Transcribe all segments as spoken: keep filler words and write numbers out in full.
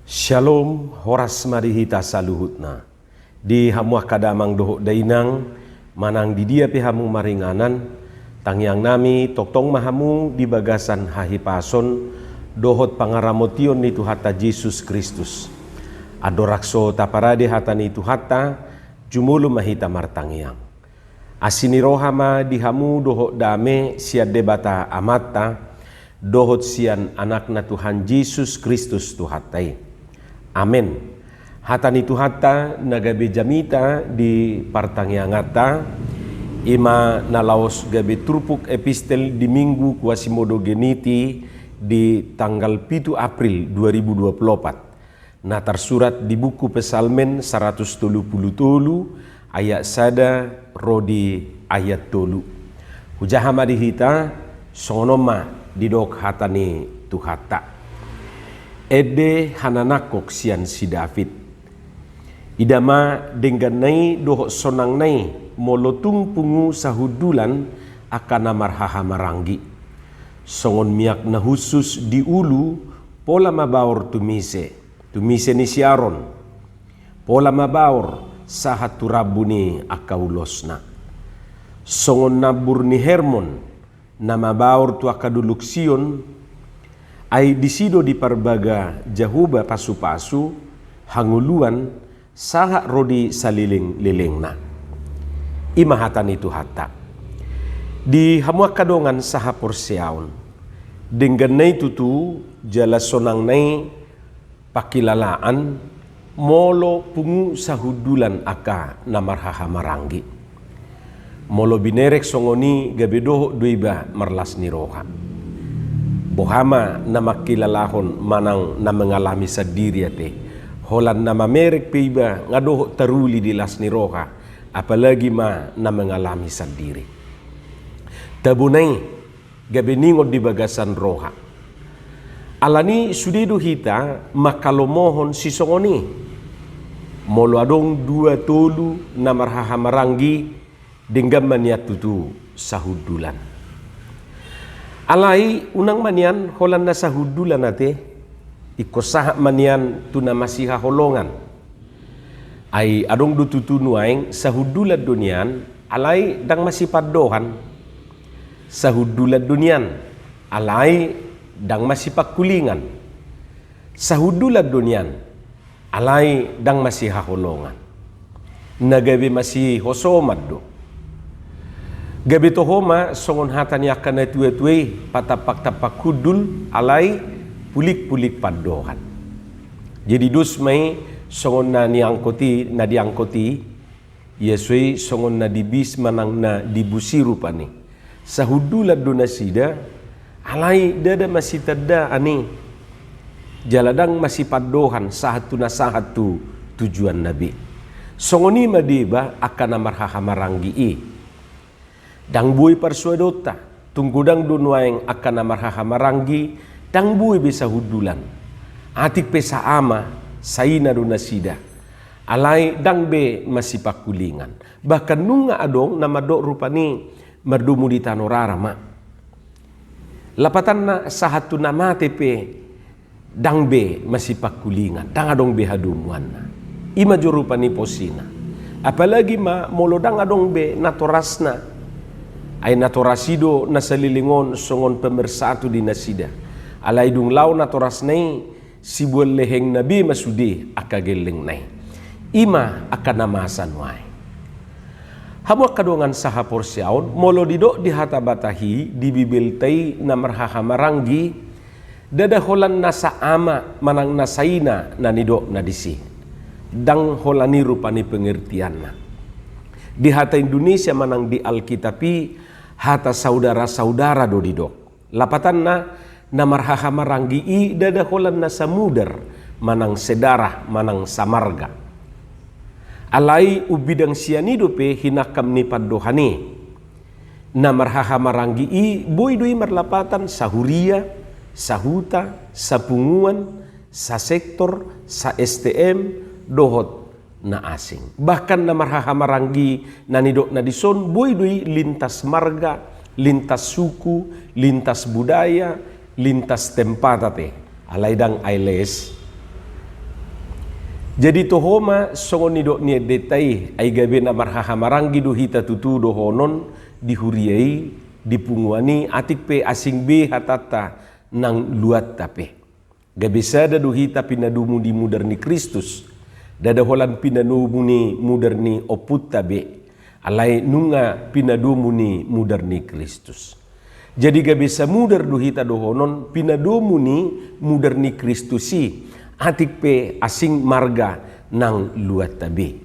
Syalom, horas ma di hita saluhutna. Di hamu angka damang dohot dainang, manang di dia pe hamu maringanan, tangiang nami tongtong ma hamu di bagasan hahipason dohot pangaramotion ni Tuhanta Jesus Kristus. Andorang so taparade hata ni Tuhanta, jumolo ma hita martangiang. Asi ni roha ma di hamu dohot dame sian Debata Amanta, dohot sian Anakna Tuhan Jesus Kristus Tuhanta i. Amen. Hata ni Tuhanta na gabe jamita di partangianganta, i ma na laos gabe turpuk epistel di Minggu Quasimodogeniti di tanggal pitu April dua ribu dua puluh opat. Na tarsurat di buku Psalmen saratus tolu pulu tolu, ayat sada ro di ayat tolu. Hujaha ma di hita, songon on ma didok hata ni Tuhanta. Ende hananangkok sian si David. Ida ma dengganna i dohot sonangna i molo tung pungu sahundulan angka na marhahamaranggi. Songon miak na hushus di ulu, pola mabaor tumise, tumise ni si Aron. Pola mabaor sahat tu rambu ni angka ulosna. Songon nambur ni Hermon, na mabaor tu angka dolok Sion, ai disi do diparbaga Jahowa pasupasu, hangoluan, sahat ro di salelenglelengna. I ma hata ni Tuhanta. Di hamu angka dongan sahaporseaon, dengganna i tutu jala sonangna i pangkilalaan molo pungu sahundulan angka na marhahamaranggi. Molo binerek songon i gabe dohot do iba marlas ni roha. Boha ma na mangkilalahon manang na mengalami sandiri ate. Holan na mamerek pe iba nga dohot taruli di las ni roha, apalagi ma na mengalami sandiri. Tabona i gabe ningot di bagasan roha. Alani sude do hita mangkalomohon sisongon i. Molo adong dua tolu na marhahamaranggi, denggan ma nian tutu sahundulan. Alai unang ma nian holan na sahundulan ate, ingkon sahat ma nian tu na masihaholongan. Ai adong do tutu nuaeng sahundulan do nian, alai ndang masipandohan. Sahundulan do nian, alai ndang masipangkulingan. Sahundulan do nian, alai ndang masihaholongan. Na gabe masihosoman do. Gabe toho ma songon hata ni angka natuatua i, patampak-tampak hundul, alai pulik-pulik pandohan. Jadi dos ma i songon na niangkot i, na diangkot i, ia so i songon na di bis manang na di bus i rupani. Sahundulan do nasida, alai ndada masitandaan i. Jala ndang masipandohan sahat tu na sahat tu tujuanna be. Songon i ma deba angka na marhahamaranggi i. Ndang boi parsuadonta, tung godang do nuaeng angka na marhahamaranggi, ndang boi be sahundulan. Atik pe saama, saina do nasida. Alai ndang be masipangkulingan. Bahkan nunga adong na mandok rupani mardomu di tano rara ma. Lapatanna sahat tu na mate pe ndang be masipangkulingan, ndang adong be hadomuanna. I ma jo rupani posina. Apalagi ma molo ndang adong be natorasna. Ai natoras i do na saleleng on songon pemersatu di nasida. Alai dung laho natorasna i, sibuan lehengna be ma sude angka gellengna i. I ma angka na masa nuaeng. Hamu angka dongan sahaporseaon, molo didok di hata Batak i, di Bibelta i na marhahamaranggi, ndada holan na saama manang na saina na nidokna disi. Ndang holan i rupani pengertianna. Di hata Indonesia manang di Alkitab i, hata saudara-saudara do didok. Lapatanna, na marhahamaranggi i ndada holan na samudar, manang sedarah, manang samarga. Alai umbidang sian i dope hinangkam ni pandohan i. Na marhahamaranggi i boi do i marlapatan sahuria, sahuta, sapunguan, sasektor, sa-S T M, dohot na asing. Bahkan na marhahamaranggi na nidokna dison boi do i lintas marga, lintas suku, lintas budaya, lintas tempat ate. Alai ndang A L S. Jadi toho ma songon nidok ni endenta i, ai gabe na marhahamaranggi do hita tutu dohonon di huria i, di punguan i, atik pe asing be hatanta nang luatta pe. Gabe sada do hita pinadomu ni mudar ni Kristus, ndada holan pinadomu ni mudar ni ompunta be, alai nunga pinadomu ni mudar ni Kristus. Jadi gabe samudar do hita dohonon pinadomu ni mudar ni Kristus i, atik pe asing marga nang luatta be.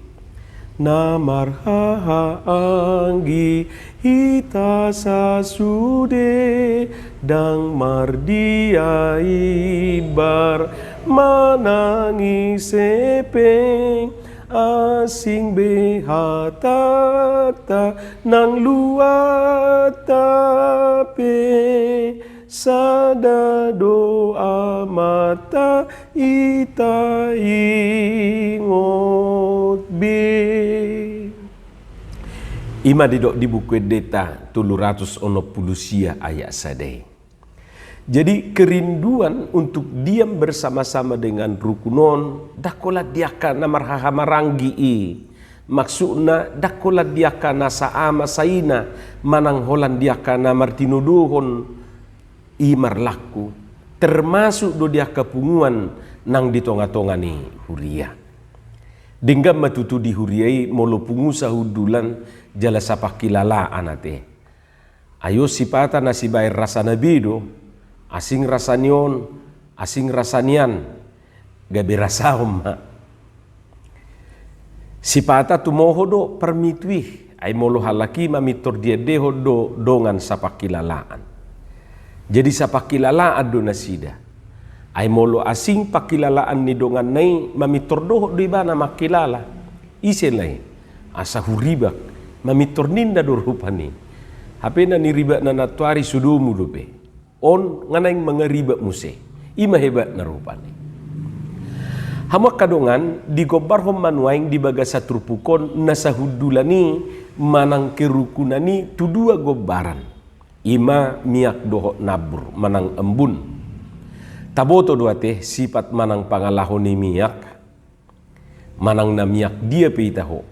Na marhahamaranggi hita sasude, ndang mardia imbar manang ise pe, asing be hatanta nang luatta pe, sada do Amanta hita ingot be. I ma didok di Buku Endenta tolu ratus onom pulu sia ayat sada i. Jadi kerinduan untuk diam bersama-sama dengan rukun on, ndang holan di angka na marhahamaranggi i. Maksudna, ndang holan di angka na saama saina, manang holan di angka na martinodohon i marlaku, termasuk do di angka punguan nang di tonga-tonga ni huria. Denggan ma tutu di huria i molo pungu sahundulan jala sapangkilalaan ate. Ai on sipata na sibaen rasana be do, asing rasa ni on, asing rasa nian, gabe rasaon ma. Sipata tumoho do parmitu i, ai molo halak i mamintor diendehon do dongan sapangkilalaan. Jadi sapangkilalaan do nasida. Ai molo asing pangkilalaan ni donganna i, mamintor dohot do ibana mangkilala. Ise lae, asa huribak, mamintor ninna do rupani. Hape na niribakna nantoari so domu dope. On nga naeng mangaribak muse. I ma hebatna rupani. Hamu angka dongan, digombarhon ma nuaeng di bagasan turpuk on na sahundulan i manang kerukunan i tu dua gombaran. I ma miak dohot nambur manang embun. Taboto do ate sipat manang pangalaho ni miak, manang na miak dia pe ita ho,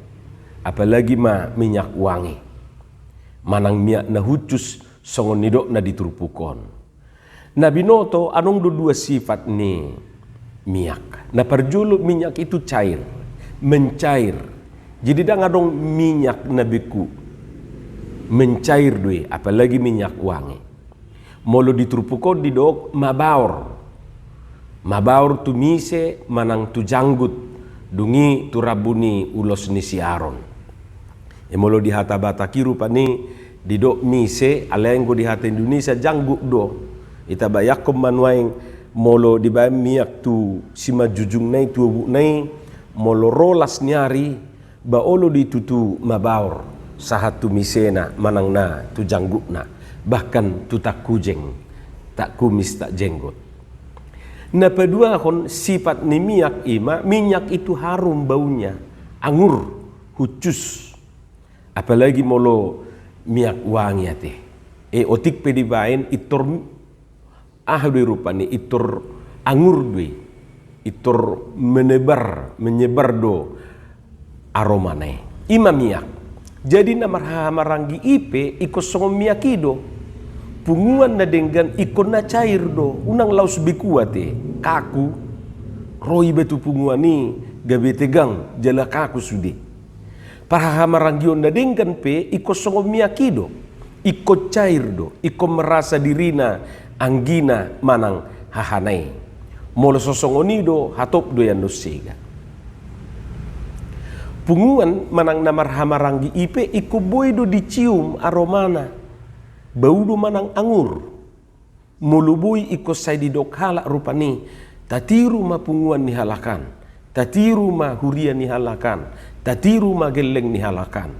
apalagi ma minyak wangi, manang miak na hushus songon nidokna di turpuk on. Na binoto adong do dua sipat ni miak. Na parjolo, minyak itu cair, mencair. Jadi ndang adong minyak na beku, mencair do i, apalagi minyak wangi. Molo di turpuk on didok mabaor. Mabaor tu mise manang tu janggut, dung i tu rambu ni ulos ni si Aron. E, molo di hata Batak i rupani didok mise, alai anggo di hata Indonesia janggut do. Ita bayangkon ma nuaeng, molo dibaen miak tu simanjujungna i, tu obukna i, molo ro las ni ari, ba olo do i tutu mabaor sahat tu misena manang na tu janggutna, bahkan tu tangkujeng, tak kumis tak jenggot. Na paduahon sipat ni miak i ma, minyak itu harum baunya, angur, hushus. Apalagi molo miak wangi ate. E, otik pe dibaen intor, aha do i rupani, intor angur do i, intor menebar, menyebar do aromana i. I ma miak. Jadi na marhahamaranggi i pe ingkon songon miak i do. Punguan na denggan ingkon na cair do, unang laos beku ate, kaku. Ro iba tu punguan i gabe tegang jala kaku sude. Parhahamaranggion na denggan pe ingkon songon miak i do, ingkon cair do, ingkon merasa dirina anggina manang hahana i. Molo so songon i do, hatop do i annon sega. Punguan manang na marhahamaranggi i pe ingkon boi do dicium aromana, bau do manang angur. Molo boi ingkon sai didok halak rupani, tatiru ma punguan ni halak an, tatiru ma huria ni halak an, tatiru ma gelleng ni halak an.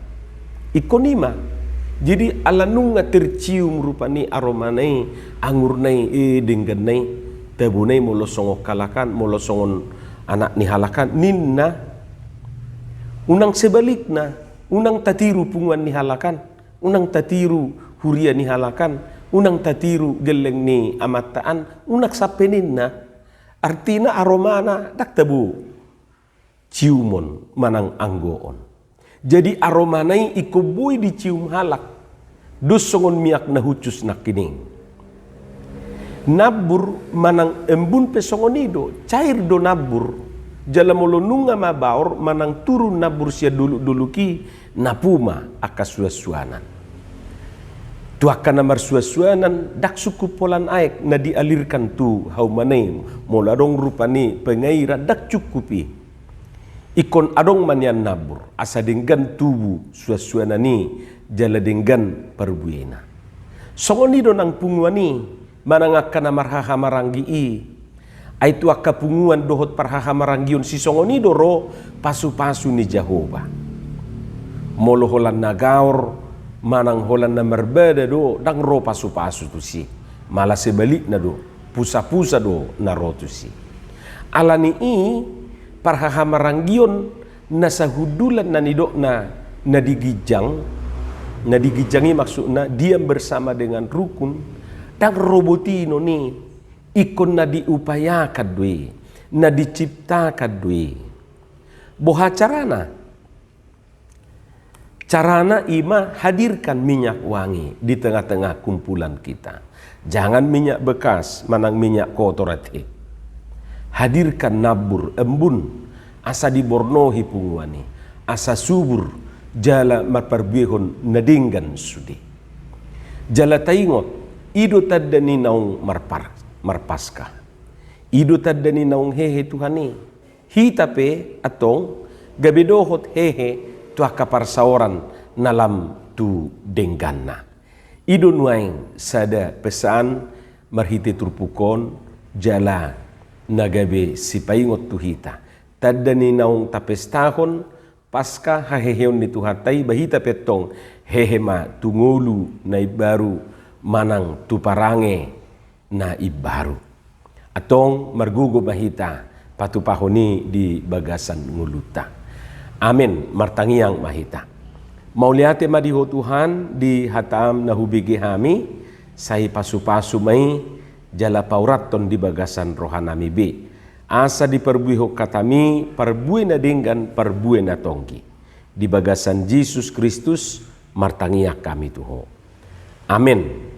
Ingkon i ma. Jadi ala nunga tercium rupani aromana i, angurna i, e, dengganna i, tabona i molo songon halak an, molo songon anak ni halak an, ninna. Unang sebalikna, unang tatiru punguan ni halak an. Unang tatiru huria ni halak an, unang tatiru gelleng ni amanta an, unang sampe ninna. Artina aromana ndang tabo. ciumon manang anggoon. Jadi aromana i ingkon boi dicium halak, dos songon miak na hushus nangkining. Nambur manang embun pe songon i do, cair do nambur, jala molo nunga mabaor manang turun nambur sian dolok-dolok i, napu ma angka suan-suanan. Tu angka na marsuan-suanan, ndang sungkup holan aek na dialirkan tu haumana i, molo adong rupani pengairan ndang sungkup i. Ingkon adong ma nian nambur, asa denggan tubu suan-suanan i, jala denggan parbuena. Songon i do nang punguan i, manang angka na marhahamaranggi i. Ai tu angka punguan dohot parhahamaranggion sisongon i do ro pasu-pasu ni Jahowa. Molo holan na gaor, manang holan na marbada do, ndang ro pasu-pasu tusi. Malah sebalikna do, pusa-pusa do na ro tusi. Alani i, parhahamaranggion na sahundulan na nidokna na di ginjang, na di ginjang i maksudna diam bersama dengan rukun, ndang ro boti non i, ingkon na diupayakan do i, na diciptakan do i. Boha carana? Carana i ma hadirkan minyak wangi di tengah-tengah kumpulan kita. Jangan minyak bekas, manang minyak kotor ate. Hadirkan nambur, embun, asa dibornohi punguan i, asa subur, jala marparbuehon na denggan sude. Jala taingot, i do tanda ni naung marpar-, marpaska. I do tanda ni naung hehe Tuhan i. Hita pe, antong, gabe dohot hehe tu angka parsaoran na lam tu dengganna. I do nuaeng sada pesan marhite turpuk on, jala na gabe sipaingot tu hita. Tanda ni naung tapestahon Paska, haheheon ni Tuhanta i, ba hita pe antong hehe ma tu ngolu na imbaru manang tu parange na imbaru. Antong margogo ma hita patupahon i di bagasan ngolunta. Amen. Martangiang ma hita. Mauliate ma di Ho Tuhan, di hataM na hubege hami, sai pasupasu ma i, jala paurathon di bagasan rohanami be. Asa diparbuehon hataMi parbue na denggan, parbue na tonggi. Di bagasan Jesus Kristus martangiang hami tu Ho. Amen.